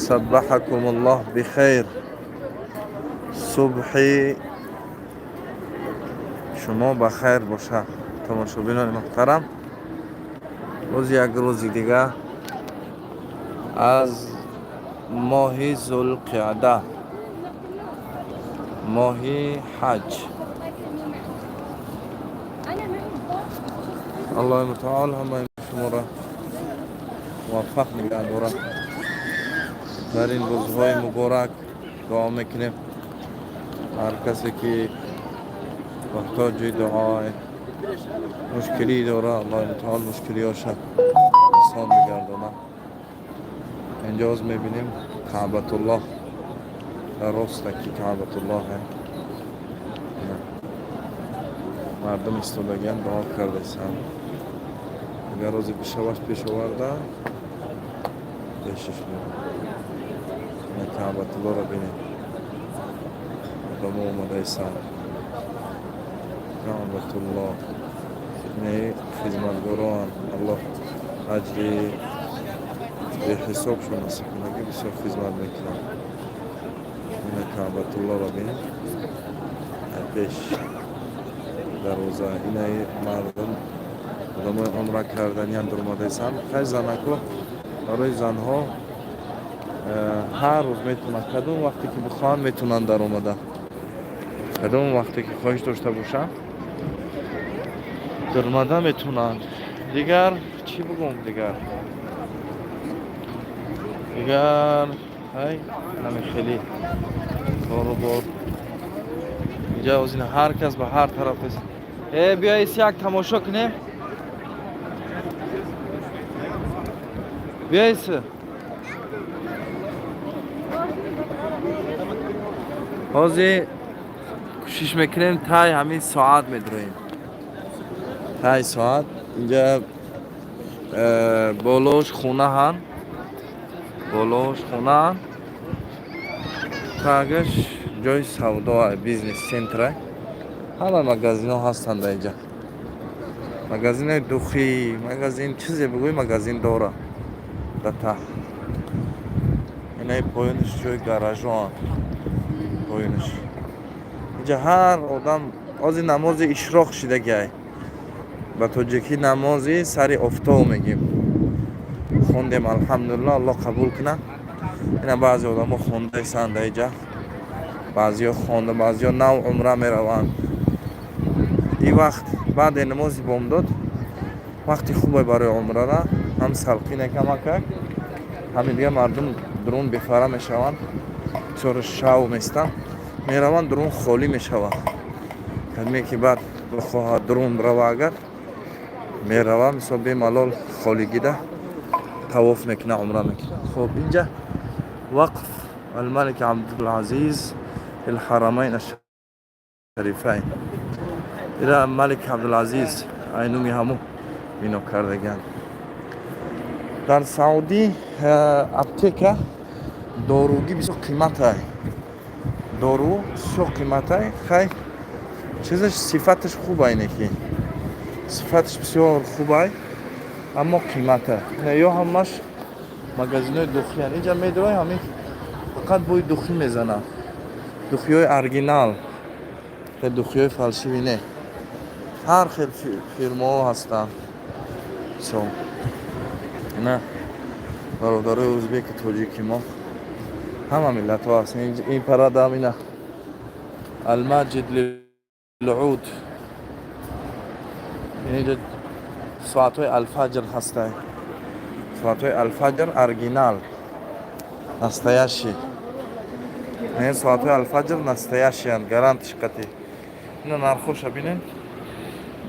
Саббаҳакум Аллоҳ бихайр. Субҳи шумо ба хайр боша, тамошобинони муҳтарам. Боз як рӯзи дига аз моҳи Зулқиъда, моҳи ҳаҷ. Аллоҳи мутаол ҳамаи шуморо муваффақ нигаҳ дорад. Дар ин рӯзҳои муборак дуо мекунем. Ҳар касе ки муҳтоҷи дуо, мушкилӣ дора, Аллоҳи мутаол мушкилиҳоша осон бигардонад. Инҷо оз мебинем Каъбатуллоҳ, дар ростаки Каъбатуллоҳ мардум истодагиан, дуо кардасанд. Агар рӯзи бишаваш пеш оварда пешиш мебарад. Каъбатуллоҳро бинед, одамо омадаистанд. Каъбатуллоҳ инаи хизматгороан, Аллоҳ аҷри беҳисобшон насиб кунад, ки бисёр хизмат мекунанд. Ина Каъбатуллоҳро бинед, пеш дарвоза инаи мардум, одамои умра карданиам дуромадаистанд. Хай, занако, барои занҳо ҳар рӯз метавонанд, кадом вақте ки бихоҳанд, метавонанд даромада, кадом вақте ки хоҳиш дошта бошанд, даромада метавонанд. Дигар чӣ бигӯм? Дигар ҳай, ҳами хеле кору бор инҷа. Озина ҳар кас ба ҳар тараф аст. Биё, иси як тамошо кунем. Биё, иси. Ҳозир кӯшиш мекунем, тай ҳамин соат медроем, тай соат. Инҷа болош хонаҳанд, болош хонаанд, тагаш ҷои савдо, бизнес центра. Ҳама магазинҳо ҳастанд дар инҷа, магазинои духӣ, магазин, чизе бигӯй, магазин дора дар таҳ. Инаи поёниш ҷои гаражоанд, поёниш. Инҷа ҳар одам ҳозир намози ишроқ шидагиай, ба тоҷикӣ намози сари офтоб мегим. Хондем, алҳамдулилло, Аллоҳ қабул кунад. Ина баъзе одамо хондаистанд дар инҷа, баъзеҳо хонда, баъзеҳо нав умра мераванд. Ин вақт баъде намози бомдод вақти хубе барои умрара, ҳам салқине камакак, ҳами дигар мардум дурун бефара мешаванд, бисёр шав местанд, мераванд, дурун холӣ мешавад. Кадме ки баъд бихоҳад дурун рава, агар мерава, мисол, бемалол холигида тавоф мекунад, умра мекунад. Хуб, инҷа вақф Алмалик Абдулазиз Илҳарамайн Ашарифайн. Ира Малик Абдулазиз айнуми ҳаму бино кардагианд. Дар Саудӣ аптека, доругӣ бисёр қиматай, дору бисёр қиматай. Хай, чизаш, сифаташ хубай, неки сифаташ бисёр хубай, аммо қимата. Ё ҳамаш магазинои духиян. Инҷа медрои, ҳамин фақат бӯи духӣ мезанад, духиҳои оригинал, духиҳои фальшивый не. Ҳар хел фирмаҳо ҳастанд. Ина бародарои ӯзбеки, тоҷики мо, ҳама миллатҳо ҳастанд. Ин парадам ина Алмаҷид лилуд. Инҷа соатҳои Алфаҷр ҳастай, соатҳои Алфаҷр, оригинал, настоящий. Ин соатҳои Алфаҷр настоящий анд, гарантиш қатӣ. Ина нархоша бинед: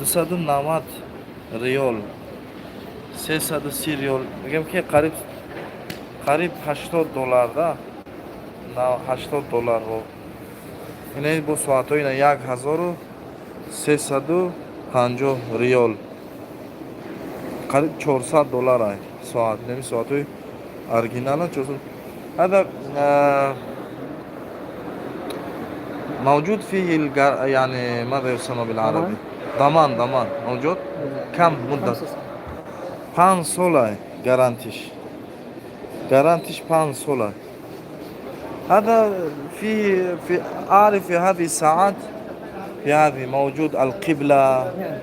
290 риёл, 330 риёл, мегӯям ки қариб 80 доллар да, 80 доллар. Ина бо соатҳои ина 1350 риёл, қариб 400 доллар ай соат. Неми соатҳои оригинала. هذا موجود فيه يعني ماذا يسمى بالعربي؟ ضمان. ضمان موجود؟ كم مدة؟ 5 сола гарантиш. Гарантиш 5 сола. هذا في في أعرف في هذه الساعات، في هذه موجود القبلة. نعم.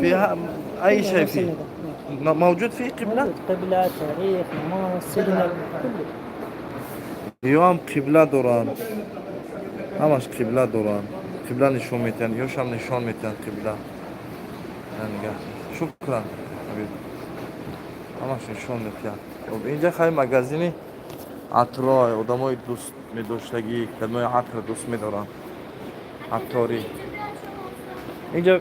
فيها أي كلها شيء نفس فيه. النظام. نعم. موجود فيه قبلة. موجود قبلة، تاريخ، نماز، signal، كله. Ёам қибла доранд, ҳамаш қибла доранд, қибла нишон метиҳанд, ёшам нишон метиҳанд қибла. Нигаҳ, شكرا حبيب. Ҳамаш нишон метиҳанд. Хоб, инҷа хай магазини атро, одамои дӯст медоштагӣ, кадмои атр дӯст медоранд, атторӣ. Инҷа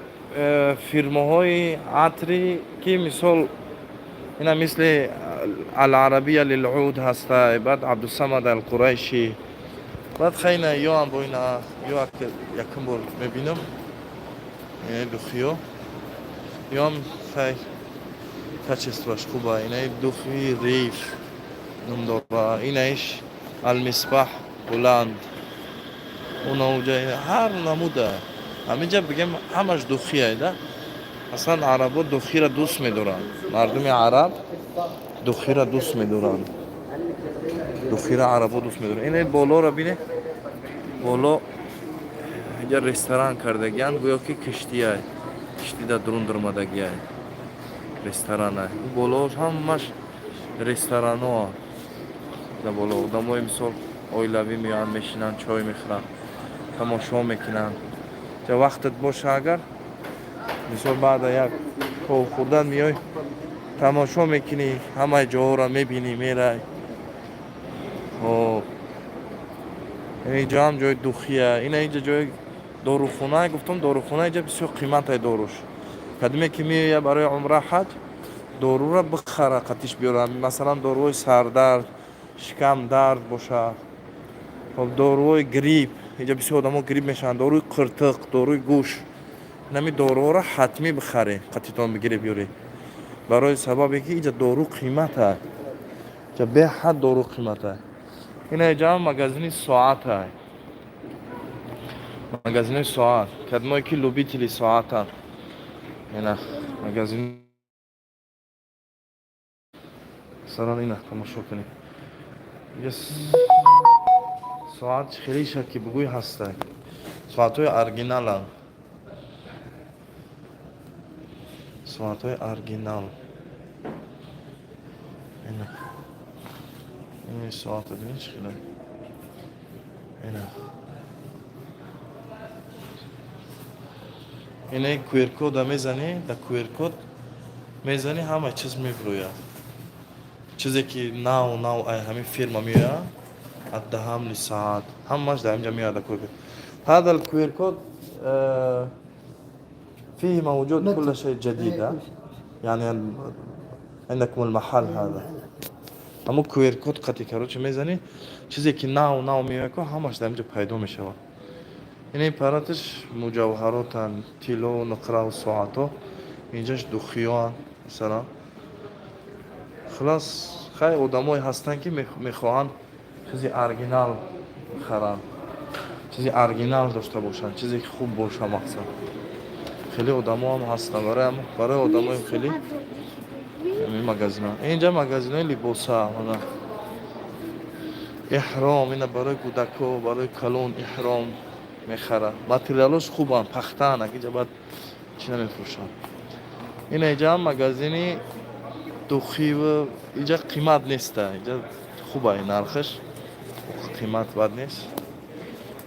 фирмаҳои атри, ки мисол ина мисли Аларабия лилуд ҳаста, баъд Абдусамад Алқурайши, баъд хайна ёам бо ина ё якум бор мебинам духиё, ёам хай качествоаш хуба. Инаи духи Риф ном дора, инаиш Алмисбаҳ Буланд, уна уҷа ҳар намуда. Ҳаминҷа бигем, ҳамаш духия да. Аслан арабо духиро дӯст медоранд, мардуми араб духиро дӯст медоранд, духиро арабо дӯст медоранд. Ина болоро бине, боло инҷа ресторан кардагиянд, гӯё ки киштия, кишти дар дурун даромадагиай, ресторана. Болош ҳамаш ресторано. Дар боло одамои мисол оилавӣ меоянд, мешинанд, чой мехӯранд, тамошо мекунанд. Ҷа вақтат боша агар, мисол баъда як ков хӯрдан меёй, тамошо мекунӣ, ҳамаи ҷоҳоро мебинӣ, мерай. Хоб, инҷо ҳам ҷои духия, ина инҷа ҷои дорухона. Гуфтам, дорухона инҷа бисёр қиматай доруш. Кадиме ки меоя барои умра, ҳаҷ, дорура бихара, қатиш биёра. Масалан, доруҳои сардард, шикамдард бошад, хоб, доруҳои грипп, инҷа бисёр одамо грипп мешаванд, доруи қиртиқ, доруи гӯш, инами доруҳоро ҳатмӣ бихаред, қатитон бигирӣ, биёред, барои сабабе ки инҷа дору қимата, инҷа беҳад дору қимата. Ина инҷа ҳам магазини соата, магазинои соат, кадмое ки любители соатанд, ина магазин. Масалан, ина тамошо кунед, инҷа соат хеле ки бугӯй ҳаста, соатҳои оригиналанд, соатҳои оригинал. Ина ин соата бинед, чӣ хеле. Ина инаи QR-кода мезанӣ, дар QR-код мезанӣ, ҳама чиз мебирояд, чизе ки нав нав ай ҳамин фирма меояд, аддаҳамли саат ҳамаш дар инҷа меояд дар QR. هذا ال QR code فيه موجود كل شيء جديد. إيه، ها؟ كل شيء. يعني عندكم المحل هذا ҳамун QR код қати, короче, мезанӣ, чизе ки нав нав меояд ко, ҳамаш дар инҷа пайдо мешавад. Ин параташ муҷавҳаротанд, тилло, нуқраву соатҳо, инҷаш духиёанд. Масалан, хулос, хай, одамое ҳастанд, ки мехоҳанд чизи оригинал харанд, чизи оригинал дошта бошанд, чизе ки хуб боша. Мақсад, хеле одамо ҳам ҳастанд, барои одамои хеле ин магазино. Инҷа магазинои либоса, мана эҳром, ина барои кӯдако, барои калон эҳром мехарад. Материалош хубанд, пахтаанд, инҷа баъд чӣ намефурӯшанд. Ина инҷа ҳам магазини духиву, инҷа қимат неста, инҷа хуба нархаш, қимат бад нест.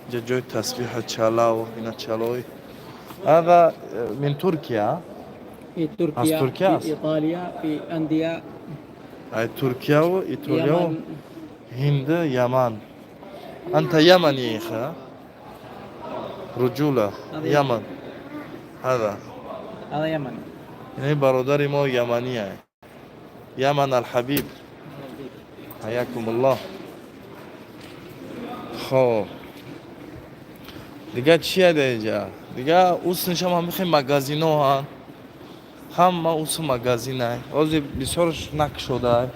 Инҷа ҷои тасбиҳа, чалав, ина чалои. هذا من تركيا؟ في تركيا. تركيا. في ايطاليا، في انديا. أي تركيا وإيطاليا. يمن. هند، يمن. أنت يمني يا أخي، ها؟ رجولة. هذا يمن هذا. هذا يمن. یعنی برادر ما یمنیه، يمن الحبيب، حياكم الله. خب، дига чия дар инҷа? Дига уснишам ҳам бихе магазино ҳан, ҳама усу магазина. Ҳозир бисёрш накушода.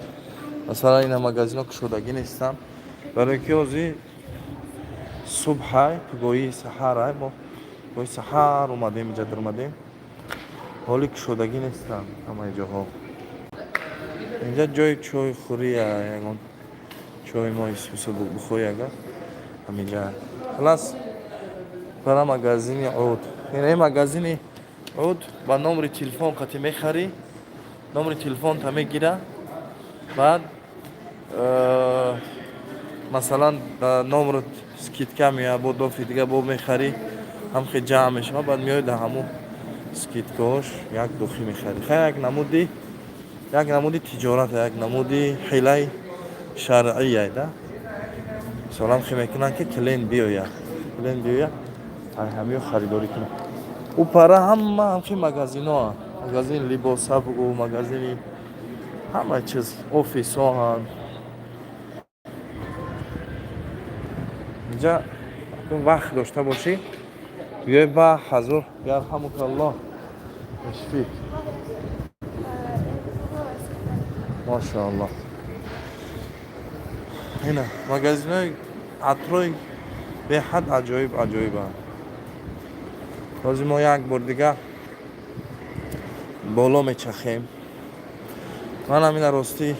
Масалан, ина магазино кушодагӣ нестанд, барои ки ҳозир субҳай, пагоҳи саҳарай, мо гоҳи саҳар омадем, инҷа даромадем, ҳоли кушодагӣ нестанд ҳамаи ҷоҳо. Инҷа ҷои чойхӯрия, ягон. Чой мо исусу бухоҳӣ агар ҳаминҷа. Халас, пара магазини уд. Ин магазини уд ба номри телефон қати мехарӣ, номри телефонта мегира, баъд масалан номрат скидка меояд, бо дофи дига бо мехарӣ, ҳам хел ҷамъ мешавад, баъд меояд дар ҳамун скидкаош як духӣ мехарӣ. Хай, як намуди тиҷорат, як намуди ҳилаи шаръия да. Мисолан, хел мекунанд, ки клиент биёяд, ҳамиё харидорӣ кунад. Ӯ пара ҳама ҳамхел магазиноа, магазини либоса бугӯ, магазини ҳама чиз, офисҳоанд. Инҷа вақт дошта бошӣ, биёй ба ҳазур. Ярҳамукаллоҳ, ишфик. Машааллоҳ, ина магазинои атрои беҳад аҷоиб аҷоибанд. Ҳозир мо як бор дига боло мечахем. Манам ина ростӣ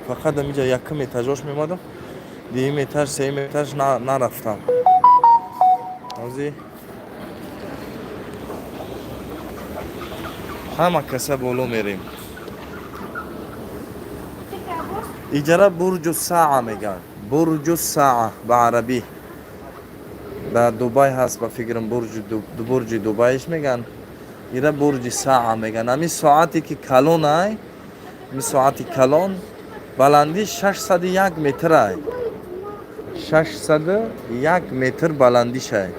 фақат амиҷа якум этажош меомадам, дуюм этаж, сеюм этаж нарафтам. Ҳозир ҳама каса боло мерем. Иҷара Бурҷу Саа мегӯянд, Бурҷу Саа ба арабӣ. Дар Дубай ҳаст, ба фикрам, бурҷи Дубайш мегӯянд, ира Бурҷи Саа мегӯянд. Ҳамин соате ки калонай, ҳамин соати калон баландӣ 601 метрай, 601 метр баландишай,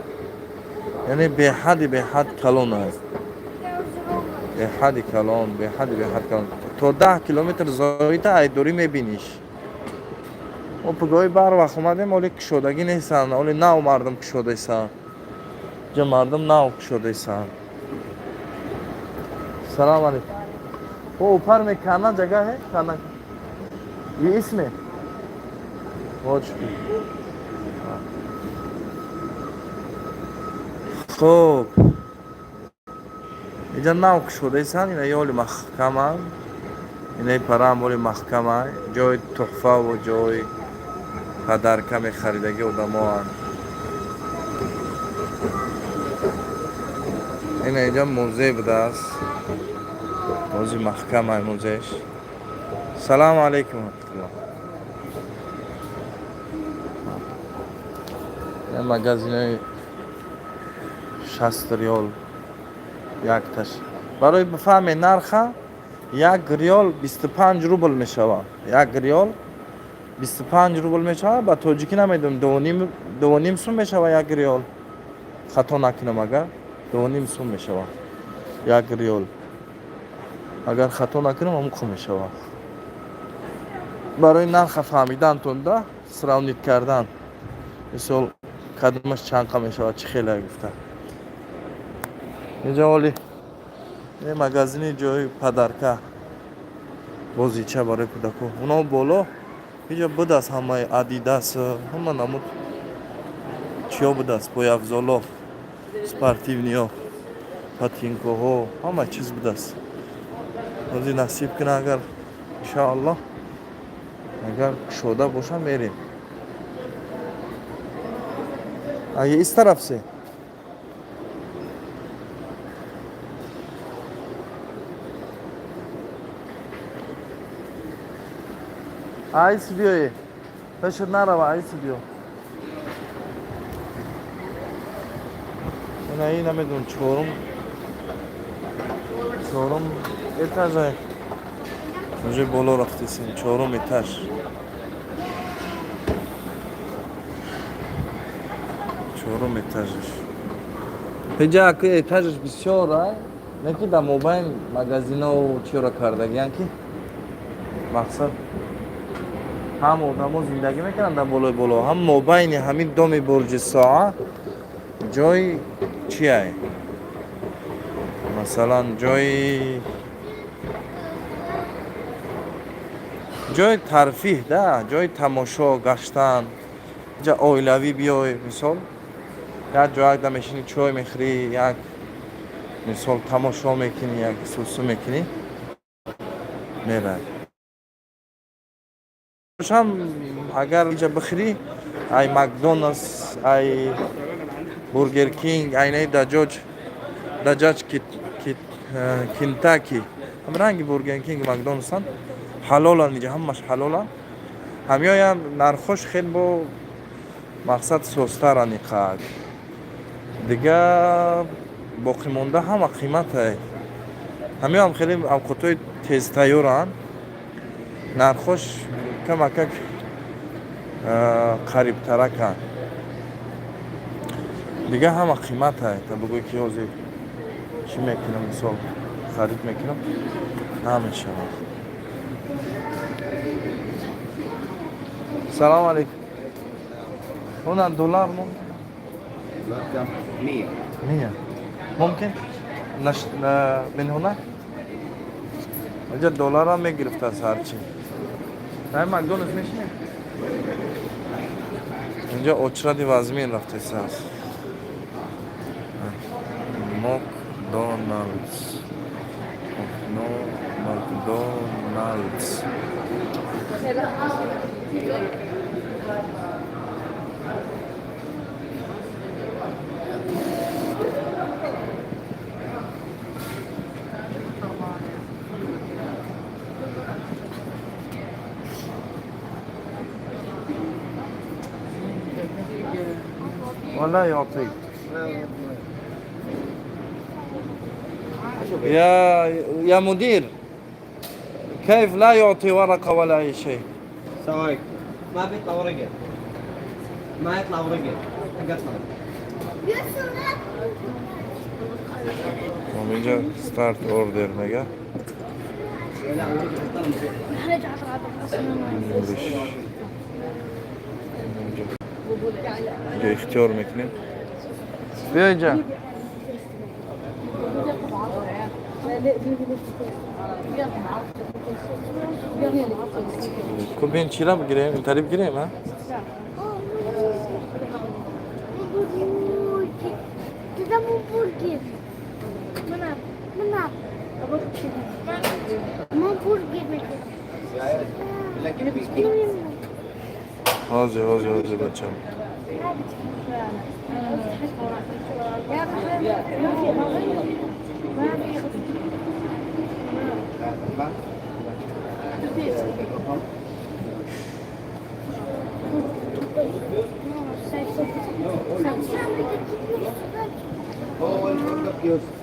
яъне беҳади беҳад калон аст, беҳади калон, беҳади беҳад калон. То 10 километр зоида айдорӣ мебиниш. Мо пугоҳи барвақт омадем, оли кушодагӣ нестанд, оли нав мардум кушодаистанд. Ҷа мардум нав кушодаистанд. Салам алейкум. О, упар में खाना जगह है? खाना ये इसमें बहुत शुक्रिया. Хуб, инҷа нав кушодаистанд. Ина ёли маҳкаманд, инаи параам оли маҳкама, ҷои туҳфаву ҷои подарка мехаридагӣ одамоанд. Ина инҷа музей будааст, ҳозир маҳкамай музейш. Салому алайкум раҳматуллоҳ. Магазинои 60 риёл якташ. Барои бифаҳме нарха, 1 риёл 25 рубл мешавад, 1 риёл 25 рубл мешавад. Ба тоҷикӣ намедонам, 2,5 сум мешавад 1 риёл. Хато накунам агар, 2,5 сум мешавад 1 риёл. Агар хато накунам, ҳамуқо мешавад. Барои нарха фаҳмидантон да, сравнить кардан, мисол, кадомаш чандқа мешавад, чӣ хеле гуфта. Инҷа оли магазини ҷои подарка, бозича барои кӯдако. Оно боло инҷа будааст, ҳамаи Адидас, ҳама намуд чиё будааст, пойафзоло, спортивныйҳо, ботинкаҳо, ҳама чиз будааст. Ҳозир насиб кунад агар, иншоаллоҳ, агар кушода боша, мерем. А из тараф се айс биёе, пешат нарава, айс биё. Ина и намедонам, чорум этажа уже боло рафтесем, чорум этаж, чорум этажаш. Ҳеҷа аки этажаш бисёр ай, не ки дар мобайн магазинову чиёро кардагиян, ки мақсад ҳам одамо зиндагӣ мекунанд дар болои боло, ҳам мобайни ҳамин доми Бурҷи Соа ҷои чиай, масалан, ҷои тарфиҳ да, ҷои тамошо, гаштан. Ҷа оилавӣ биёй, мисол, як ҷоякда мешинӣ, чой мехӯрӣ, як мисол тамошо мекунӣ, як сусу мекунӣ, меравӣ. Ҳам агар инҷа бихӯрӣ, ай Макдоналдс, ай Бургер Кинг, айнаи даҷоҷ, даҷаҷ Кентаки, ҳам ранги Бургер Кинг, Макдоналдсан, ҳалолан, инҷа ҳамаш ҳалолан. Ҳамёям нархош хел бо мақсад созтаран иқак. Дига боқимонда ҳама қиматай. Ҳамёам хеле авқотҳои тезтайёранд, нархош камакак қарибтараканд. Дига ҳама қиматай. Та бигӯй ки ҳозир чӣ мекунам, мисол, харид мекунам, намешавад. Салому алейкум. هنا دولار ممكن؟ كم؟ 100. 100 ممكن. من هنا инҷа долларам мегирифтааст. Ҳарчи ай Макдоналдс мешинем, инҷа очради вазмин рафтесааст. Макдоналдс, Макдоналдс. ولا يعطيك يا مدير، كيف لا يعطي ورقة ولا أي شيء؟ السلام عليكم. ما بيطلع ورقة، ما يطلع ورقة. قطع. اینجا start order мега. لا، ورقة. English. اینجا ихтиёр мекунем. Биё инҷа. Кубин чира бигирем, интари бигирем, а? Дедам, бургер. Мана. Ман бургер мехоҳам. Ҳозир, ҳозир, ҳозир, бачам. هو الكيوسك.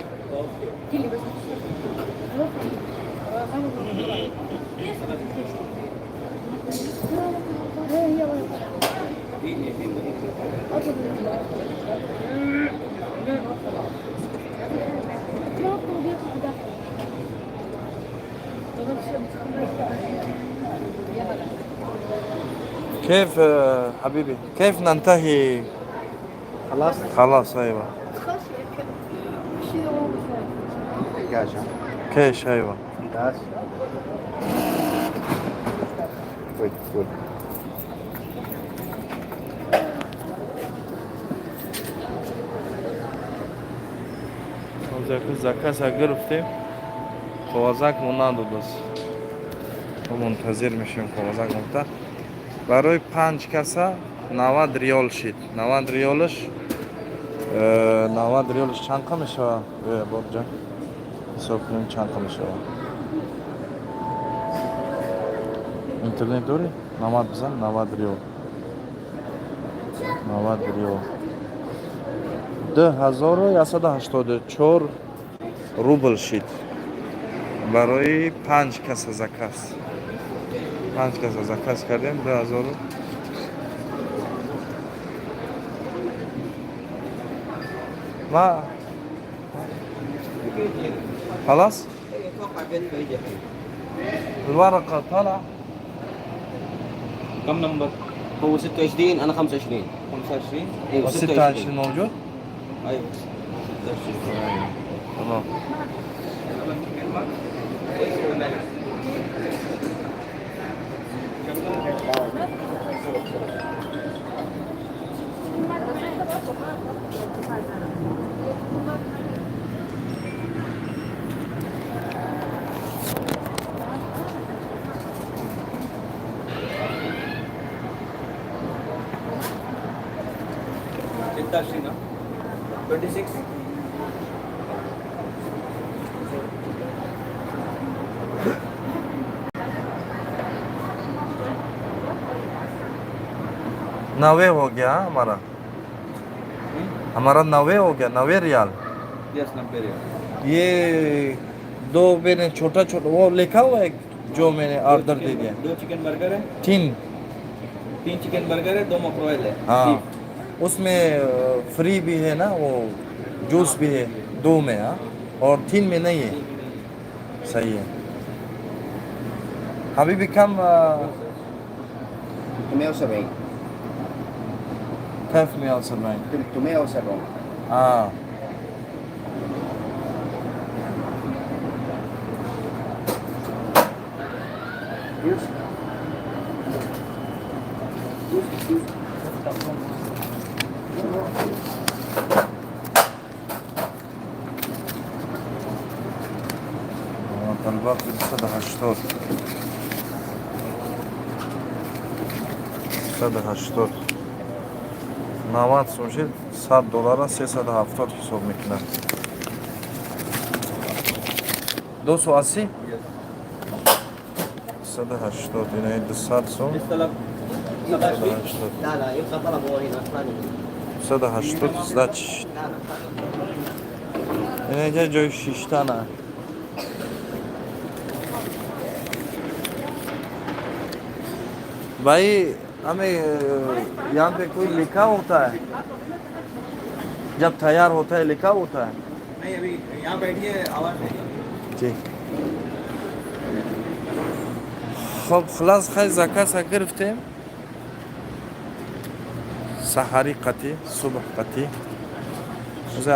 كيف حبيبي، كيف ننتهي؟ خلاص. خلاص، ايوه. كاش. كاش، ايوه. كاش. خد خد. Заказ а гирифтем, коғазак мо надодааст. Мо мунтазир мешавем коғазак мофта. Барои панҷ каса 90 риёл шид. 90 риёлаш 90 риёлаш чанд қа мешавад? Бобҷон, ҳисоб кунем, чанд қа мешавад. Интернет дорӣ? 90 бизан, 90 риёл, 90 риёл 2184 рубл шид барои панҷ каса заказ. Панҷ каса заказ кардем, 2000. ما خلاص. اتوقع بيدفع، يجي الحين. الورقة طلع. كم number؟ هو 26، انا 25. 25، ايوه. 26 موجود؟ ايوه، 26. تمام. 26 ना, 26. 90 हो गया हमारा। हमारा 90 हो गया, 90 रियाल। यस, 90 रियाल। ये दो मैंने छोटा छोटा वो लिखा हुआ है जो मैंने ऑर्डर दे दिया। दो चिकन बर्गर है। तीन। तीन चिकन बर्गर है, दो मकरोयल है। हाँ। बीफ। उसमें फ्री भी है ना, वो जूस भी है दो में। हाँ, और तीन में नहीं है। सही है। अभी भी कम 370. كيف 170؟ 370. اه. جوس جوس جوس. طلبات 280، 280، 90 сум шид. 100 доллара 370 ҳисоб мекунад. 280, 180, инаи 200 сум. इस तलब 27. 180. لا لا، يبقى طلب هو هنا ثاني. 180 сдач. لا لا. Инаҷа ҷои шиштана. भाई, हमें यहाँ पे कोई लिखा होता है? जब तैयार होता है, लिखा होता है? नहीं, अभी यहाँ बैठिए, आवाज नहीं। जी, хоб, хулас, хай, заказа гирифтем. Саҳарӣ қатӣ, субҳ қатӣ.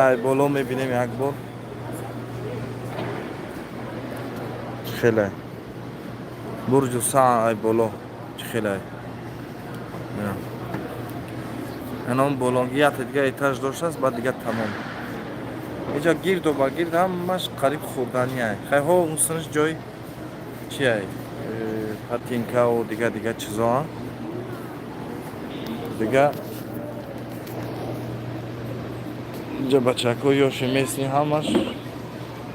Ай боло мебинем як бор, чӣ хеле бурҷу саа. Ай боло чӣ хеле. Анон болонги як дига этаж доштааст, баъд дига тамом. Иҷа гирду ба гирд ҳамаш қариб хӯрданияй. Хайҳо, унсунаш ҷой чиай, патинкаву дига дига чизоа. Дига инҷа бачакҳо ёши местный ҳамаш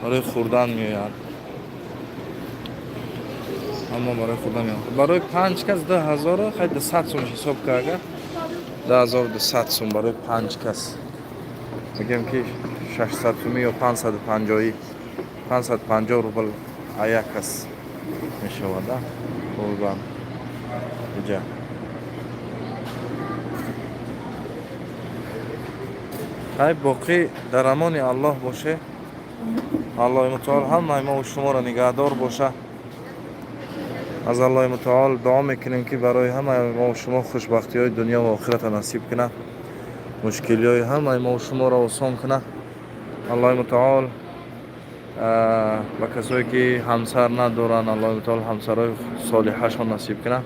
барои хӯрдан меоянд, ҳама барои хӯрдан меоянд. Барои панҷ кас 2000-у хай 200 сум ҳисоб карда, 2200 сум барои панҷ кас. Мегӯем ки 600 сумӣ ё 550-ӣ, 550 рубл як кас мешавад хӯрдан иҷа. Хай, боқӣ дар амони Аллоҳ боше. Аллоҳи мутаол ҳамаи мову шуморо нигаҳдор боша. Аз Аллоҳи мутаол дуо мекунем, ки барои ҳамаи мову шумо хушбахтиҳои дунё ва охирата насиб кунад, мушкилиҳои ҳамаи мову шуморо осон кунад. Аллоҳи мутаол ба касое ки ҳамсар надоранд, Аллоҳи мутаол ҳамсарҳои солиҳашон насиб кунад.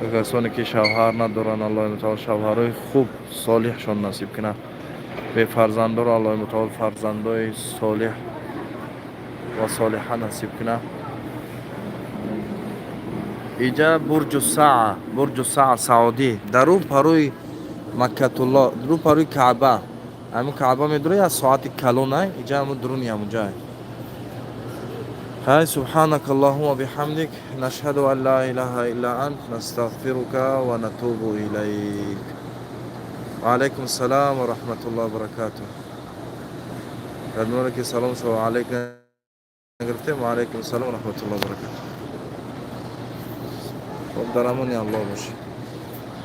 Ба касоне ки шавҳар надоранд, Аллоҳи мутаол шавҳарҳои хуб, солиҳшон насиб кунад. Бефарзандоро Аллоҳи мутаол фарзандои солиҳ ва солиҳа насиб кунад. Иҷа бурҷу саа, бурҷу саа саудӣ, дар рӯ парӯи Маккатулло, рӯ парӯи Каъба. Ҳамин Каъба медура, як соати калонай, иҷа ҳамун дуруни ҳамунҷай. Хай, سبحانك اللهم وبحمدك، نشهد أن لا إله إلا أنت، نستغفرك ونتوب إليك. وعليكم السلام ورحمة الله وبركاته. ки салом алейкум гирифтем. Ваалайкум салом ва раҳматуллоҳи ва баракатуҳ. Хоб, дар амони Аллоҳ бошед.